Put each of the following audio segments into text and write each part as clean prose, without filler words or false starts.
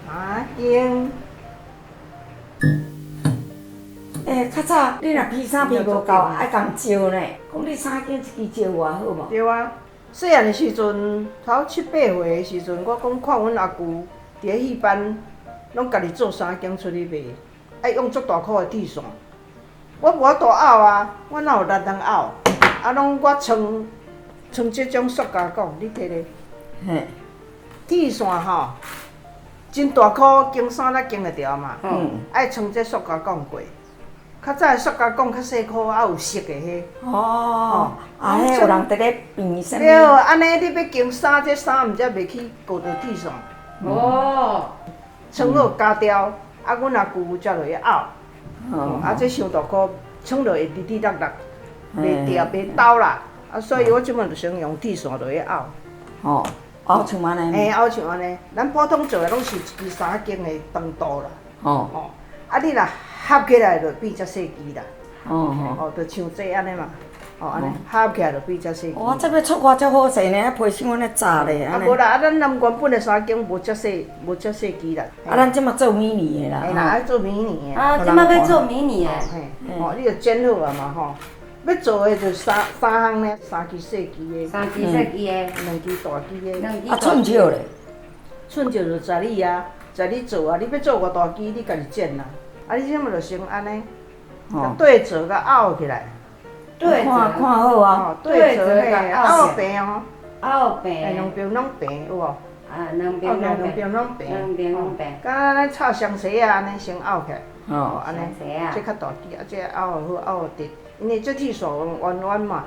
啊，經。欸，較早你若披衫披無夠，愛共借呢。講你衫間一支借我好無？對啊，細漢的時陣，頭七八歲的時陣，我講看阮阿舅佇咧戲班，攏家己做衫間出去賣，愛用足大箍的鐵線。我無法度拗啊，我哪有力通拗？啊，攏我穿穿這種塑膠管，你摕咧。嘿。鐵線吼，真大箍，經衫才經會著嘛。愛穿這塑膠管過。較早的塑膠管較細箍，還有色的彼。哦，啊，彼有人佇咧變啥物？對，按呢你欲經衫，這衫毋才袂去糊著鐵線。哦。穿好咬掉，啊，阮阿舅才落去拗。啊，這傷大箍，穿落會直直落落，袂掉袂抖啦。啊，所以我這擺就先用鐵線落去拗。哦，拗像按呢？嘿，拗像按呢。咱普通做的攏是一支衫仔經的長度啦。哦。啊，你若合起來就變遮細支啦。哦，就像這按呢嘛。哦，按呢合起來就變遮細支。哇，這欲出外足好勢呢，皮傷按呢紮咧。啊，無啦，啊，咱南原本的衫間無遮細，無遮細支啦。啊，咱這馬做迷你的啦。嘿啦，愛做迷你的。啊，這馬欲做迷你的。嘿，哦，你就剪好啊嘛吼。欲做的就三三項呢，三支細支的。三支細支的。兩支大支的。兩支。啊，寸尺咧？寸尺就在你啊，在你做啊，你欲做偌大支，你家己剪啦。啊，你這馬就先按呢，共對折共拗起來。對折。看看好啊。對折嘿，拗平哦。拗平。兩邊攏平有無？啊，兩邊攏平。兩邊攏平。兩邊攏平。敢若咱插雙鞋仔按呢先拗起來。哦。按呢，這較大支，啊，這拗好拗直，因為這鐵線圓圓嘛，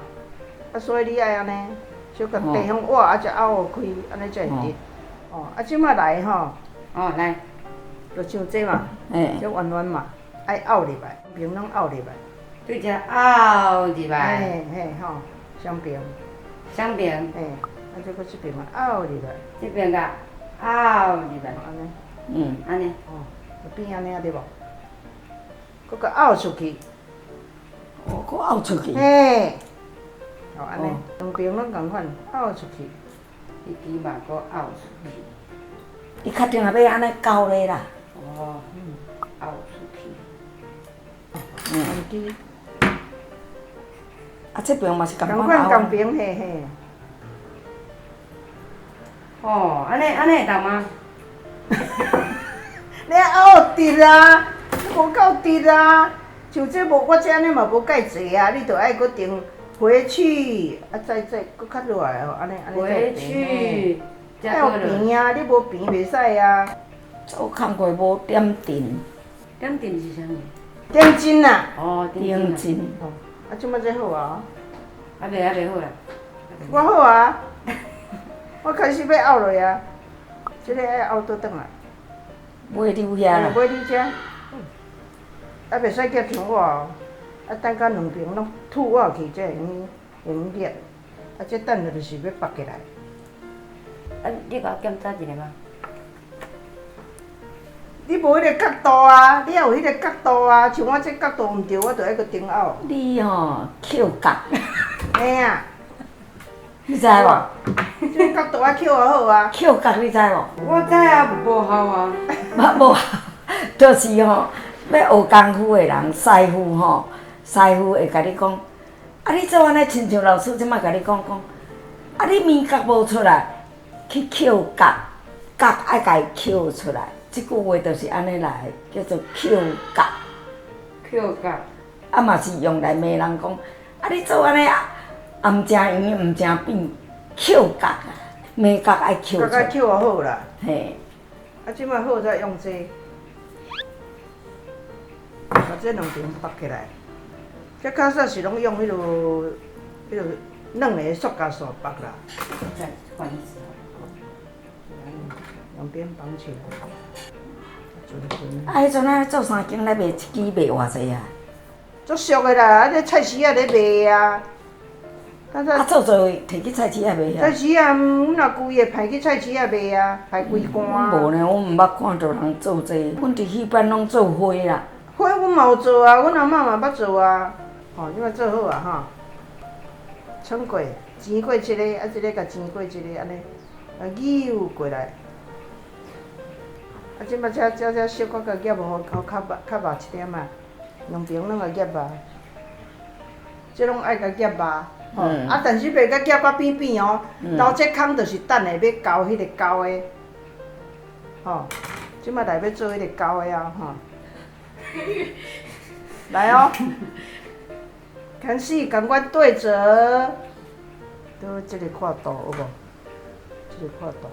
啊，所以你愛按呢，小共地方挖啊，才拗開，按呢才會直。哦，啊，這馬來吼。哦，來。就像這嘛，這圓圓嘛，愛拗入來，邊攏拗入來。對這拗入來。嘿嘿吼，雙邊。雙邊。嘿，啊，這閣這邊嘛拗入來。這邊共拗入來。按呢。按呢。哦，就變按呢啊，對無？閣共拗出去。哦，閣拗出去。嘿。哦，按呢，兩邊攏仝款，拗出去。一支嘛閣拗出去。伊較定欲按呢勾咧啦。哦，拗出去。兩支。啊，這邊嘛是仝款仝拗。邊嘿嘿。哦，按呢按呢會當嗎？你拗直啊，你無夠直啊！像這無我這按呢嘛無蓋濟啊，你著愛閣定回去，啊再再閣較落來哦，按呢按呢回去。愛有平啊，你無平袂使啊。做工課無點陣。點陣是啥物？點陣啊。哦，點陣。哦，啊，這擺這好啊。還袂還袂好啦。我好啊，我開始欲拗落啊，這个愛拗倒轉來。尾溜遐啦。尾溜遮。啊，袂使夾像我哦，啊，等甲兩邊攏吐我去，才會用會用捏。啊，這等下就是欲縛起來。啊，你共我檢查一下嗎？你無彼个角度啊，你愛有彼个角度啊，像我這角度毋對，我就愛閣重拗。你吼抾角。嘿啊。你知無？這个角度愛抾好啊。抾角你知無？我知啊，無效啊。無效，就是吼，欲學功夫的人，師傅吼，師傅會共你講，啊，你做按呢，親像老師這擺共你講講，啊，你眉角無出來，去抾角，角愛共伊抾出來。這句話就是按呢來，叫做抾角。抾角。啊嘛是用來罵人講，啊你做按呢也毋誠圓，毋誠扁，抾角啊，眉角愛抾出來。角愛抾好啦。嘿。啊，這擺好才用這个，共這兩邊縛起來。這較早是攏用彼落彼落軟的塑膠線縛啦。再換一支。兩邊綁起來。啊，彼陣仔做衫間咧賣一支賣偌濟啊？足俗的啦，啊，這菜市仔咧賣啊。啊，做做提去菜市仔賣啊？菜市仔，阮阿舅伊會派去菜市仔賣啊，派規罐。無呢，我毋捌看著人做這个，阮佇戲班攏做花啦。花阮嘛有做啊，阮阿嬤嘛捌做啊。吼，這擺做好啊吼。穿過，剪過這个，啊，這个共剪過這个，按呢，啊扭過來。啊，這擺這這這小可共夾無好較肉較肉一點啊，兩邊攏共夾肉，這攏愛共夾肉，吼，啊，但是袂共夾甲扁扁哦，頭這空就是等下要勾彼個勾的，吼，這擺來欲做彼個勾的啊，吼，來哦，牽絲仝款對折，拄這個闊度有無？這個闊度。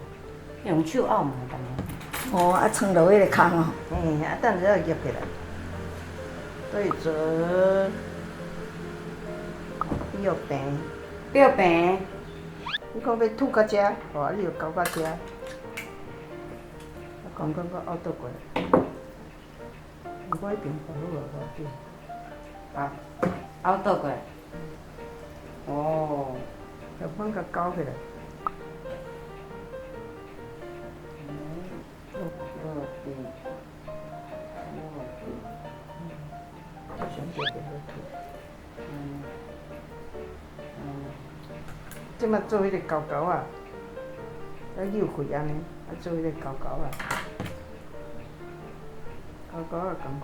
用手拗嘛會當。哦，啊，穿落彼個空哦。嘿，啊，等下夾起來，對折，焱平，焱平。你講欲吐到遮，吼，啊，你就勾到遮，啊，仝款閣拗倒過來。我彼邊放好啊，無要緊。啊，拗倒過來。哦。仝款共勾起來。落地，落地。上這邊好吐。這擺做彼個勾勾仔，啊扭開按呢，啊做彼個勾勾仔，勾勾仔仝款，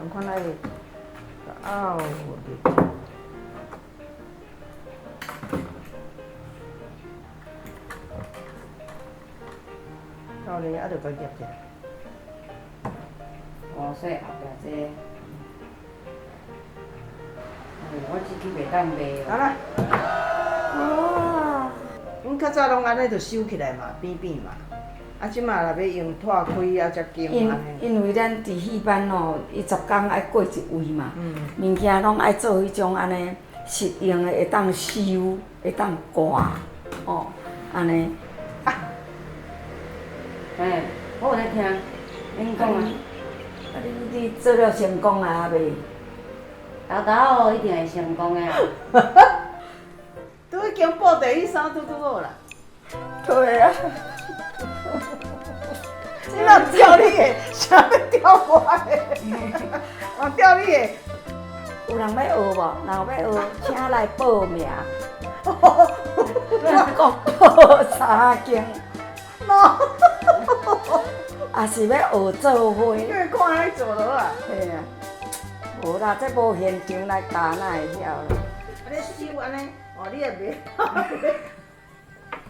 仝款愛拗入去。到咧，啊，就共夾起來。哦，所以後壁這個，我這去袂當賣哦。好啦。哦。阮較早攏按呢就收起來嘛，扁扁嘛。啊，這馬若欲用拖開啊，才經因按呢。因為咱佇戲班吼，伊10工愛過一位嘛，物件攏愛做彼種按呢實用的，會當收，會當掛，哦，按呢。嘿，我有咧聽，恁講啊。啊，你你做了成功啊未？豆豆一定會成功的啊！拄已經布袋彼衫拄拄好啦。對啊。這若釣你的，啥欲釣我的？我釣你的。有人欲學無？若有欲學，請來報名。我講報三間。也是欲學做花。你看伊做落啊？嘿啊，無啦，這無現場來教哪會曉啦。按呢收按呢，哦，你也袂，